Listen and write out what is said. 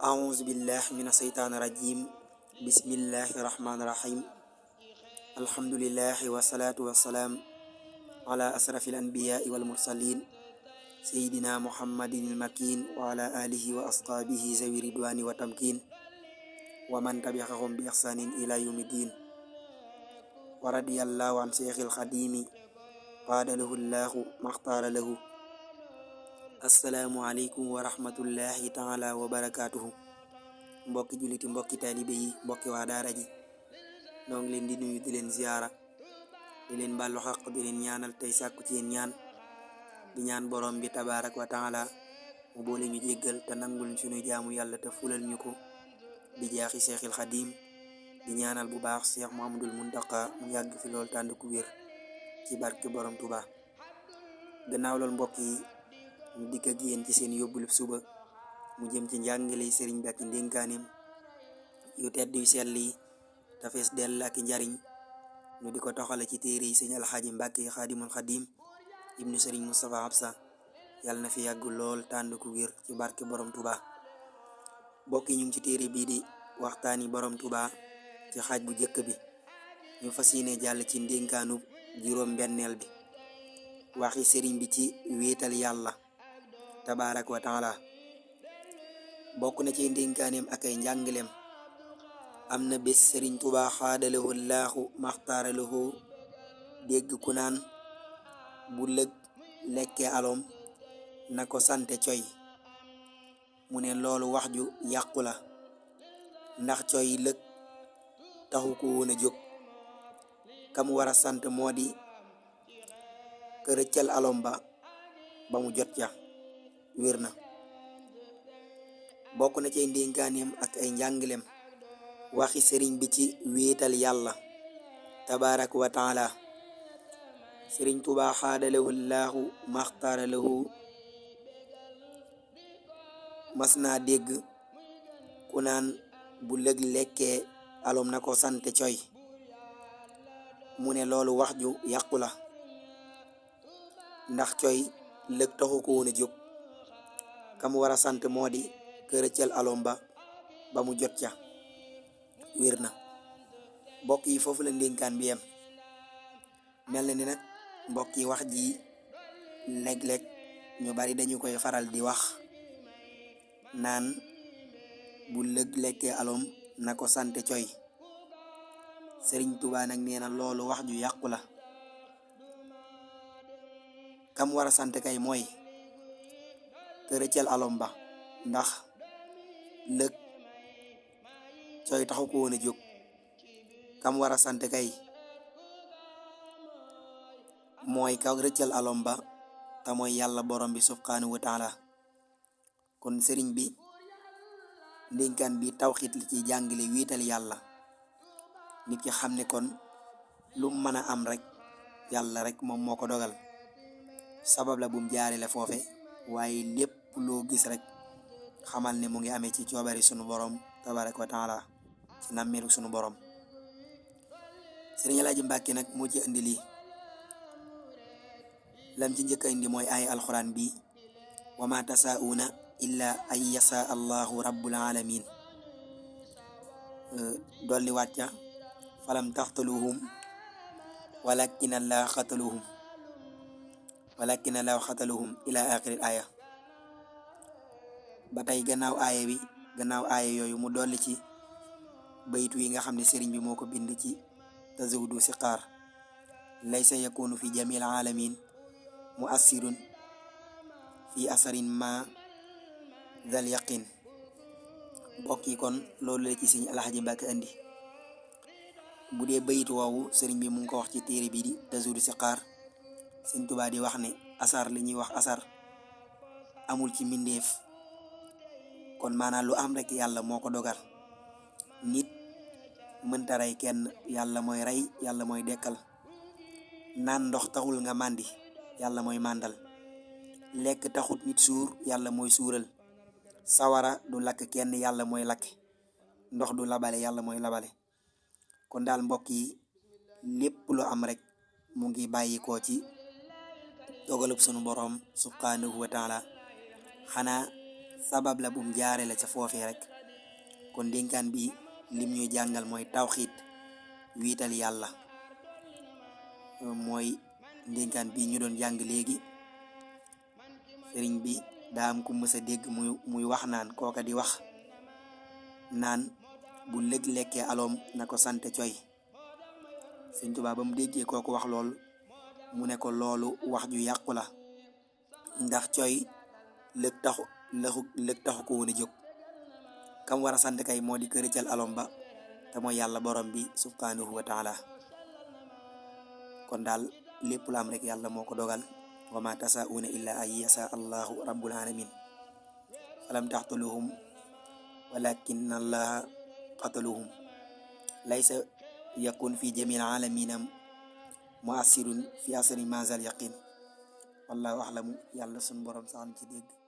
أعوذ بالله من الشيطان الرجيم بسم الله الرحمن الرحيم الحمد لله والصلاة والسلام على أشرف الأنبياء والمرسلين سيدنا محمد المكين وعلى آله وأصحابه ذوي الرضوان والتمكين ومن تبعهم بإحسان إلى يوم الدين ورضي الله عن شيخ الخديم قاد له الله ما اختار له. asalaamualeykum wa rahmatullahi taala wa barakaatuhu. mbokki julliti mbokki taalibe yi mbokki waa daara ji noo ngi leen di nuyu di leen ziyaara di leen bàllu xaq di leen ñaanal tey sàkku ci yéen ñaan di ñaan borom bi tabaarak wa taala mu boole ñu jéggal te nangul suñu jaamu yàlla te fulal ñu ko bi jaaxi seexil xadim di ñaanal bu baax Seex Muhammadul Muntaqa mu yàgg fi lool tànd ku wér ci barke borom Tuubaa. gannaaw loolu mbokk yi ñu dikk ak yéen ci seen yóbbulub suba mu jëm ci njàngale sëriñ bi ak ndénkaaneem yu tedd yu sell yi te fees dell ak njariñ ñu di ko toxale ci téere yi sëñ alxaaji Mbàkke xaadimul xadim ibnu sëriñ Moustapha Absa yàlla na fi yàgg lool tànd ku wér ci barke borom Tuubaa. mbokk yi ñu ngi ci téere bii di waxtaani borom Tuubaa ci xaaj bu jëkk bi ñu fas yéene jàll ci ndénkaanu juróom benneel bi waxi sëriñ bi ci wéetal yàlla tabaarak wa taala. bokk na ci ndénkaaneem ak ay njàngaleem am na bés sëriñ Tuubaa xaadalahu laaxu maxtaaralahu dégg ku naan bu lëg lekkee aloom na ko sante coy. mu ne loolu wax ju yàqu la ndax coy lëg taxu ko woon a jóg kam war a sant moo di kërëccal alom ba mu jot ja wér na. bokk na ci ndénkaaneem ak ay njàngaleem waxi sëriñ bi ci wéetal yàlla tabaarak wa taala. sëriñ Tuubaa xaadalahu laahu maxtaaralahu mas naa dégg ku naan bu lëg lekkee alom na ko sante coy. mu ne loolu wax ju yàqu la ndax coy lëg taxu ko woon a jóg kam war a sant moo di kërëccal alom ba mu jot ca wér na. mbokk yi foofu la ndénkaan bi yem. mel na ni nag mbokk yi wax ji léeg-léeg ñu bari dañu koy faral di wax naan bu lëg lekkee alom na ko sante coy. sëriñ Tuubaa nag nee na loolu wax ju yàqu la. kam war a sant kay mooy kërëccal alom ba ndax lëg coy taxu ko woon a jóg kam war a sant kay mooy ka rëccal alom ba te mooy yàlla borom bi subhanahu wa taala. kon sëriñ bi ndénkaan bi tawxiit li ci jàngale wiital yàlla nit ki xam ne kon lu mën a am rek yàlla rek moom moo ko dogal sabab la bum jaare la foofe waaye lépp loo gis rek xamal ne mu ngi amee ci coobari sunu borom tabaraka wa taala ci nammeelu sunu borom. sëriñ Alaaji Mbàkke nag moo ci indi lii lam ci njëkk a indi mooy ay alxuraan bi wa ma tasauna illa an yasa allahu rabbul alamin. dolli wàcca falam taxtaluhum walakin allah xataluhum ila axiril aya. ba tey gannaaw aaya yooyu mu dolli ci baytu yi nga xam ne sëriñ bi moo ko bind ci tazawudu siqaar laysa yakunu fi jamil alamin mu assirun fi asarin ma dal yaqin. mbokk yi kon loolu la ci sëriñ Alxaaji Mbàkke indi. bu dee baytu woowu sëriñ bi mu ngi ko wax ci téere bi di tazawudu siqaar. sëriñ Tuubaa di wax ne asar li ñuy wax asar amul ci mbindeef kon maanaam lu am rek yàlla moo ko dogal. nit mënta rey kenn yàlla mooy rey yàlla mooy dekkal. naan ndox taxul nga màndi yàlla mooy màndal. lekk taxut nit suur yàlla mooy suural. sawara du lakk kenn yàlla mooy lakk. ndox du labale yàlla mooy labale. kon daal mbokk yi lépp lu am rek mu ngi bàyyi koo ci dogalub sunu borom subhanahu wa taala. xanaa sabab la bum jaare la ca foofee rek. kon dénkaan bi lim ñuy jàngal mooy tawxiid, wiital yàlla. mooy dénkaan bi ñu doon jàng léegi. sëriñ bi daa am ku mës a dégg muy wax naan, kooka di wax naan bu lëg lekkee aloom na ko sante coy. Sëñ Tuubaa ba mu déggee kooku wax loolu mu ne ko loolu wax ju yàqu la, ndax coy lëg taxu ko woon a jóg. kam war a sant kay moo di kërëcal alom ba te mooy yàlla borom bi subhanahu wa taala. kon daal lépp lu am rek yàlla moo ko dogal. wa ma tasaauna illa an yasa allahu rabbul alamin. falam taxtuluhum walakin allaha qataluhum. laysa yakun fi jamil alamina muassirun fi asri mazal yaqin. wallahu axlamu. yàlla sun borom saxan ci dégg.